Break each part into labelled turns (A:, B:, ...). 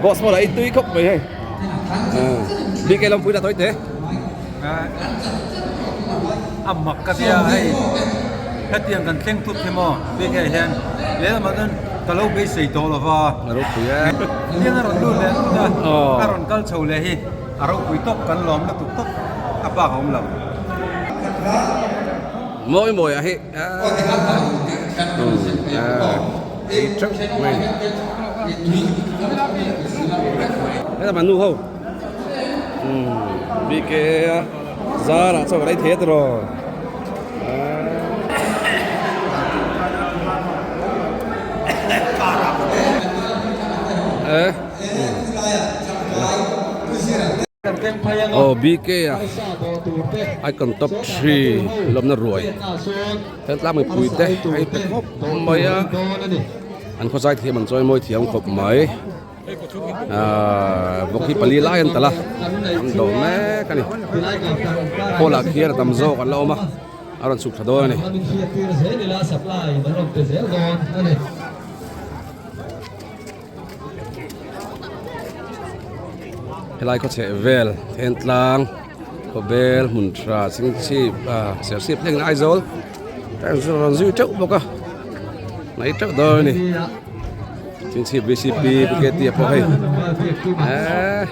A: Boss pawh lah i tui khawp mai hei. BK Lawmpui lah tawi te.
B: A mak ka tia hei hetiang kan thleng thut hi maw BK hian lehlamah chuan ka lo beisei tawh lo va.
A: A ropui e.
B: Hetiang a rawn lut leh lut a, a rawn kal chho leh hi a ropui tawp kan lawm lutuk tawp a bak a awm lo.
A: Mawi mawi ah hi ei teuh mai helam an nu ho BK a zar ah chuan ka rei thei a tiraw eh. Aw BK a icon top three lawmna ruai hian tlang mipui te a inpe khawp mai a an khawchai thiam an chawi mawi thiam khawp mai ahh bawk hi pali lai an talh a an dawh mek a ni hall ah khian a tam zawk an la awm a a rawn chhuk thla dawn a ni. Helai khaw chheh vel Thentlang khawbel hmun tha chingchhip ah serchhip thleng in Aizawl rawn zui teuh bawk a hnaih teuh dawn a ni chingchhip vcp pu kt a pawh hei eee.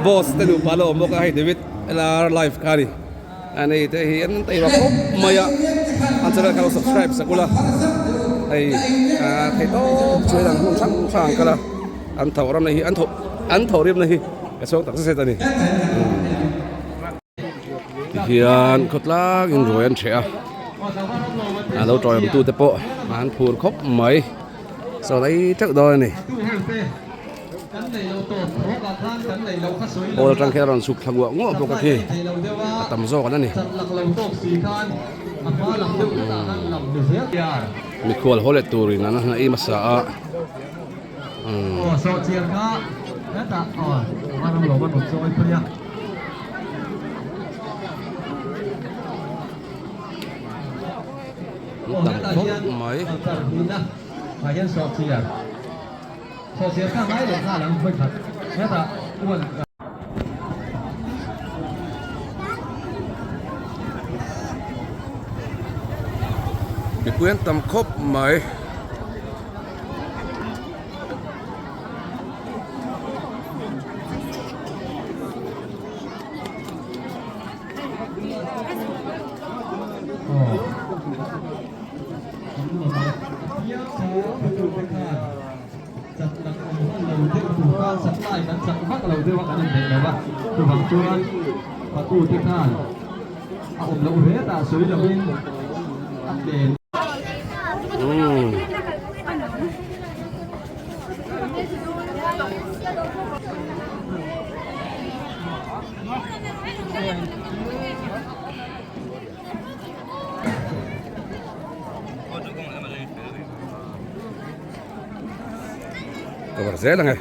A: Boss te nupa la awm bawk a hei David LR live kha a ni. A nei te hi an taima khawp mai a, an channel kha lo subscribe sak ula, hei thei tawp chu hei ang hmun hrang hrang kal a, an tho ram na hi an tho an tho rim na hi ka chhuak tak zet a ni. Tihian khawtlang in ruai an hreh a, a lo tawih awm tu te pawh an phur khawp mai, sawn ei teuh dawn a ni. Hall atang khian a rawn chhuk thla nguah nguah bawk a khi a tam zawk an ani mikhual haw leh turin an hna i hmasa a an tam khawp mai. Mipui an tam khawp mai. Cover zel ang e.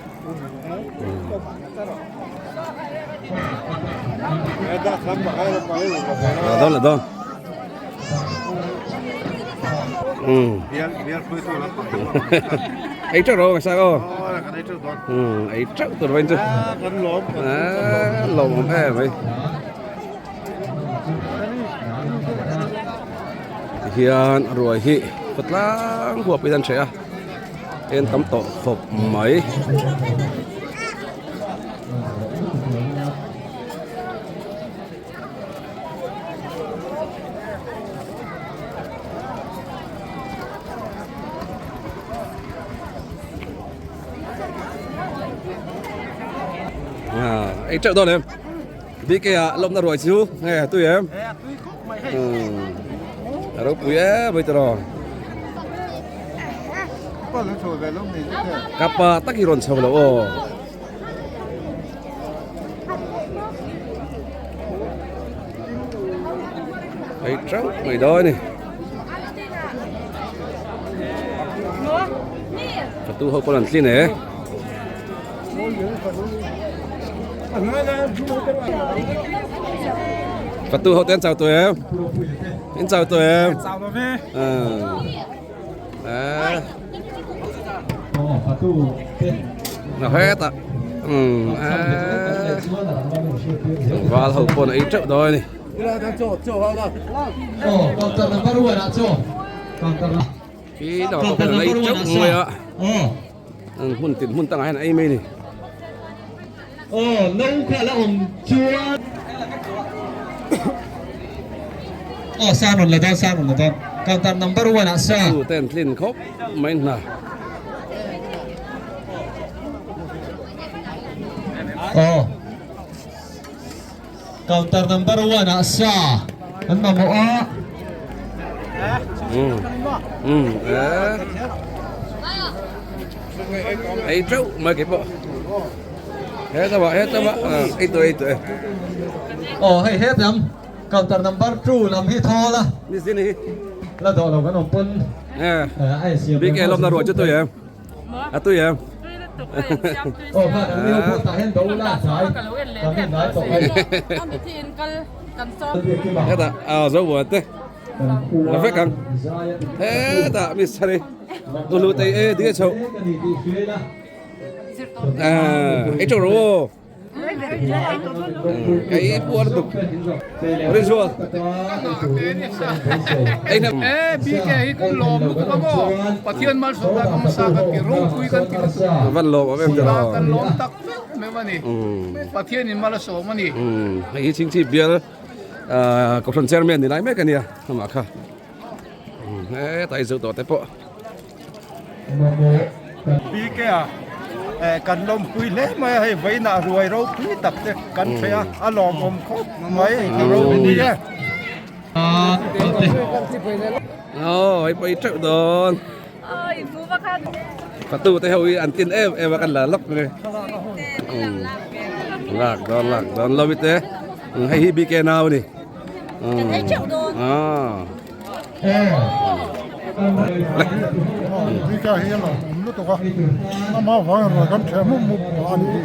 A: La dawn la dawn. Ei teuh ro ka sak aw. Ei teuh tur vain chu. Lawm awm em mai. Tihian ruai hi khawtlang huapin an hreh a en tam tawh khawp mai. Ei teuh dawn em. BK ah lawmna ruai chu nge tui em? A ropui em mai tiraw. Ka pa tak hi rawn chho lo aw. Ei teuh mai dawn a ni. Fatu ho pawn an tlin e. Fatu ho ten chau tu em? In chau tu em?
C: Chau lo ve.
A: À. Na hết ạ. Ừ. À. Val ho pawh ei teuh dawn a ni. Khi dawr pawh hian an ei teuh mai a. Hmun tin hmun tangah hian an ei mai a ni. Tu ten tlin khawp mai hna.
D: Counter number one ah sa an mamawh a.
A: Um um eh ei teuh mai kei pawh he tawah he tawah ei tawh ei tawh e.
D: Aw hei he lam counter number 2 lam hi thawl a.
A: Ni zin hi.
D: La dawh lo kan awm pawn.
A: Eh. Bik e lawmna ruah chu tui em. A tui em? Hetah a zo buan te la vek ang hetah miss chhari ulu tei e ding e chho ei teuh rawh aw Cái buồn tục Ritual Ei na
C: E BK hi kan lawm lutuk a maw Pathian malsawmna kan hmasa kan ti ropui kan ti lutuk
A: Van lawm awm em te lo
C: kan lawm tak meuh meuh a ni Pathian in mal a sawm a ni
A: Hei hi chingchi bial Kohhran chairman ni lai mek a nia amah kha hetlai zo tawh te pawh
E: BK a kan lawmpui hle mai a hei vawiinah ruai ropui tak te kan hre a a lawmawm khawp mai a ropui e.
A: Aw hei pawh i teuh dawn Fatu te ho hi an tin em em a kan la lawk mai lak dawn lak dawn lo i te hei hi BK nau a ni.
F: Bika hi a lo awm lutuk a, amah avangin ruai kan ṭheh mup mup tawh a ni hi,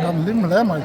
F: kan hlim hle mai.